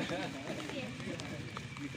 အဃိသုတၢ်ရဲၣ်တၢ်ကျဲၤန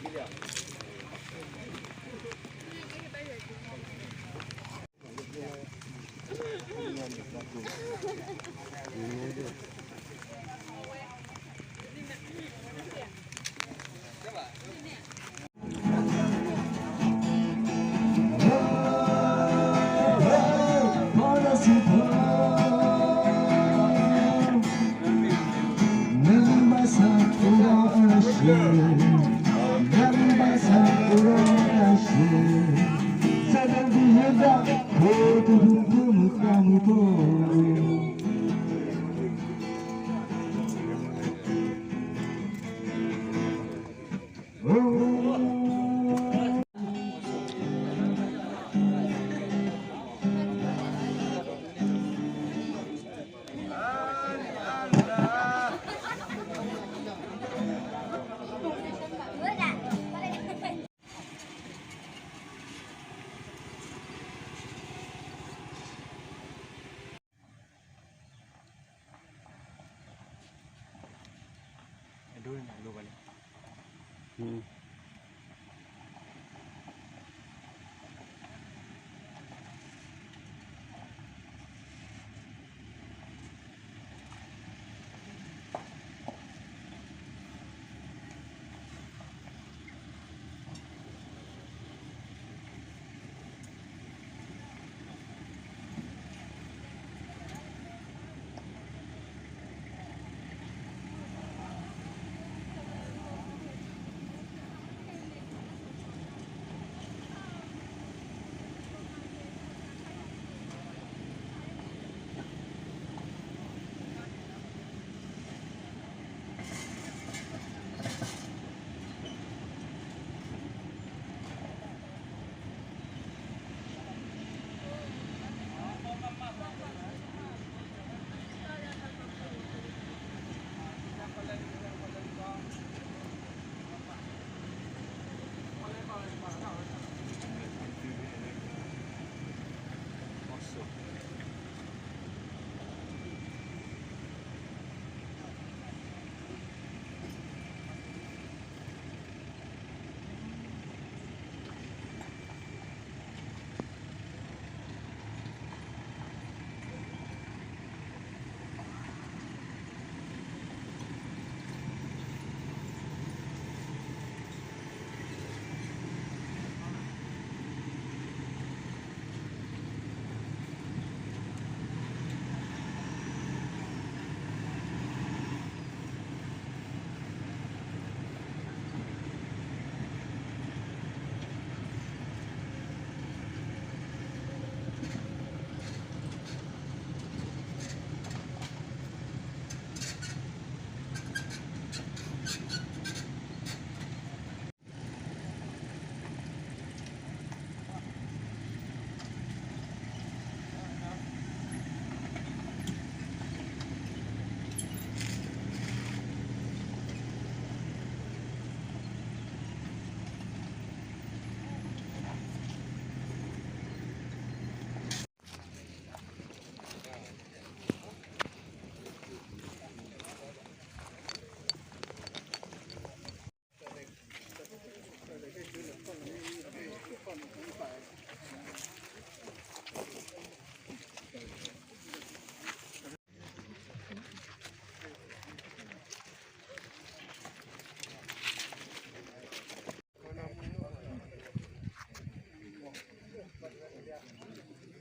့ၣ် ပကလဲၤလိတဘျီဃီ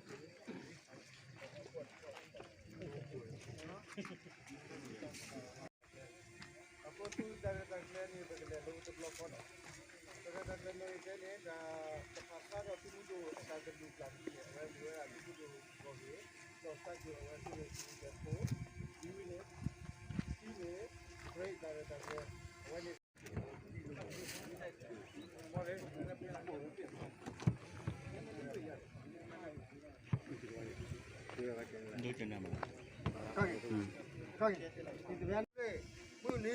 ဒီး တၢ်ရဲၣ်တၢ်ကျဲၤမ့ၢ်ကဲန့ၣ် တၢ်တဖၣ်ဃးဒီးသုးမုၢ်ဒိၣ်အတၢ်ကဒုးကျးခံန့ၣ် အဝဲမ့ၢ်ဝဲဒၣ်သုးမုၢ်ဒိၣ်ဂီၢ်ဂ့ၤ ဒီးစၢ်က့ၤအဝဲသ့ၣ်န့ၣ် သုးမုၢ်ဒိၣ်ဖိ ဒ်ဝဲန့ၣ် ဒ်န့ၣ် တၢ်ရဲၣ်တၢ်ကျဲၤ အဝဲန့ၣ် မုၢ်နံၤ တဆံခံလွံၢ် ခံကထိခံဆံတၢ ဒီးတၢ်နီၣ်ဂံၢ် တၢသၢသၢခံ, သုးခိၣ်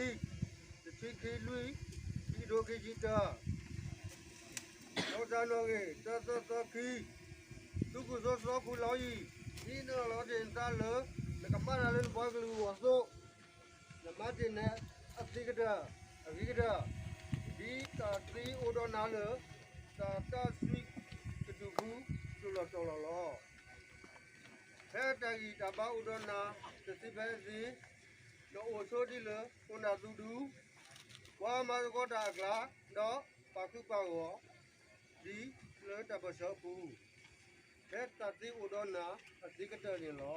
စီစီခိၣ်လီၤအံၤ ဒ်နလီၤတ့ၢ်နသးလၢ နကမၤတၢ်လၢနပှၤကလုာ်အဂီၢ်အသိး နမၤတ့ၢ်နအသံးကတၢၢ် အဂ့ၤကတၢၢ်, ဒ်တၢ်သ့အိၣ်ဒီးနၤလၢ တၢ်တၢ်စံးကတုၤဖု တုၤလီၤတီၤလီၤလီၤ. ဖဲတၢ်ဂံၢ်တၢ်ဘါအိၣ်ဒီးနၤ တသ့ဖဲအသ့, နအိၣ်ဆိဒ်လၢခိၣ်နၢ်သူဒူ, ကွၢ်မၤသကိးတၢ်အကျါ, ဒီးပာ်ဃုာ်ပာ်ဂီၤ ဒ်လၢတၢ်ပၢၢ်ဆၢအပူၤ, ဖဲတၢ်သ့အိၣ်ဒီးနၤအသ့ကတၢၢ်န့ၣ်လီၤ.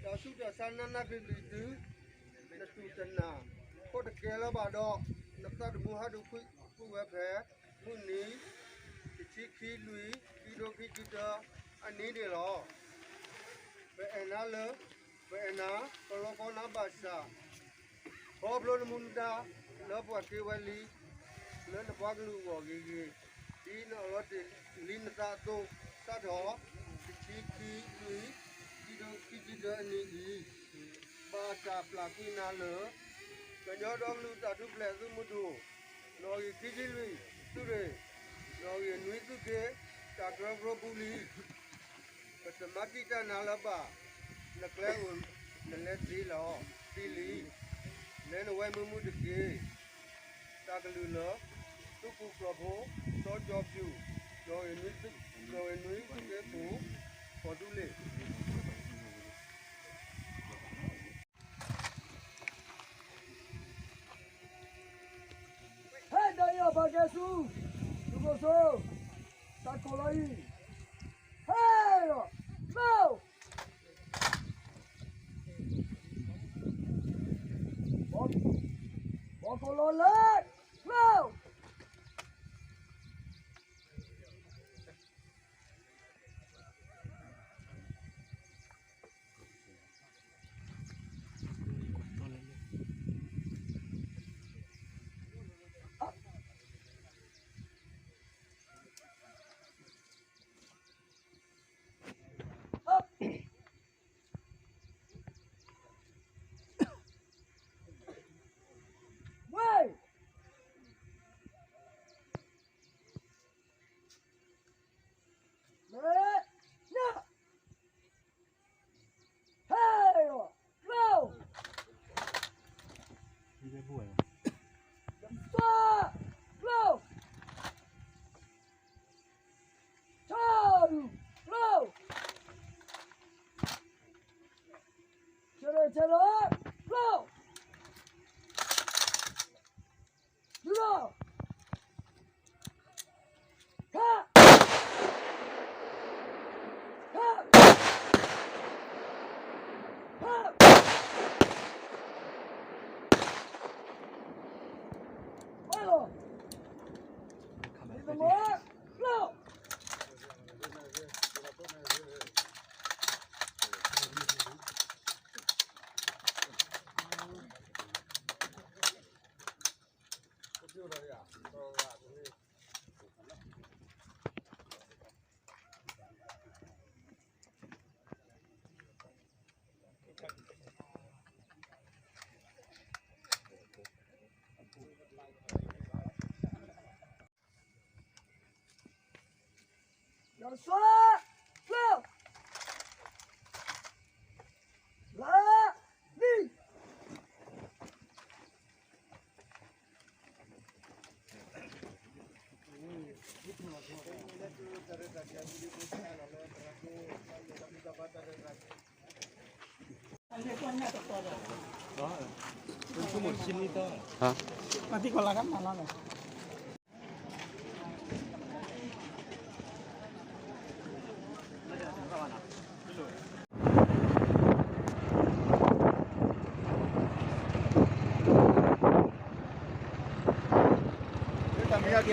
တၢ်ဆူးတၢ်ဆါနးနးကျံၤကျံၤတုၤ နတူၢ်တနၢ်ခိၣ်တကဲလၢၤဘၣ်ဒီး နသးတမူဟးဒိၣ်ကွံာ်ဝဲဖဲ မုၢ်နံၤ တဆံခံလွံၢ် ခံကထိခံဆံတၢအနံၤန့ၣ်လီၤ. ပအဲၣ်နၤလၢ ပအဲၣ်နၤ ပလီၢ်ကီနၤဘၣ်ဆၣ် ခီဖျိနမူနဒါလၢပှၤက့ၤဝဲလံ လၢနပှၤကလုာ်အဂီၢ်ဂ့ၤဂ့ၤ, ဒ်နအၢၣ်လီၤတ့ၢ်လံနသးအသိး, စးထီၣ် တဆံခံလွံၢ် ခံကထိခံဆံတၢအနံၤအံၤ, ဘၣ်တၢ်ပျၢ်ကွံာ်နၤလၢ ကညီဒီကလုာ်တၢ်ထူၣ်ဖျဲးသုးမုၢ်ဒိၣ်, နီၣ်ဂံၢ်ခံဆံလွံၢ်သုးရ့ၣ်, နီၣ်ဂံၢ်နွံသုးက့, တၢ်ကရၢကရိပူၤလံ. ပတမၤတံာ်တာ်နၤလၢၤဘၣ်, နကျဲအိၣ်နလဲၤသ့လီၤ, သ့လံ, လဲၤနဝဲမုာ်မုာ်တက့ၢ်. တၢ်ကလုၢ်လၢ သုးခိၣ်ကျၢၢ်ဖိ စီၤကၠီၤပျူၣ်, နီၣ်ဂံၢ်နွံသုးက့ခိၣ်, ကီၢ်သူလ့ၤ ဟဲဒၣ်ယီၤပာ်ကဲဆူ သုးခိၣ်စိ တၢ်ကိၢ်လီၤအံၤ, ဟဲလီၤ, ဘီ, ဘီကိၢ်လီၤလၢ ဘီ.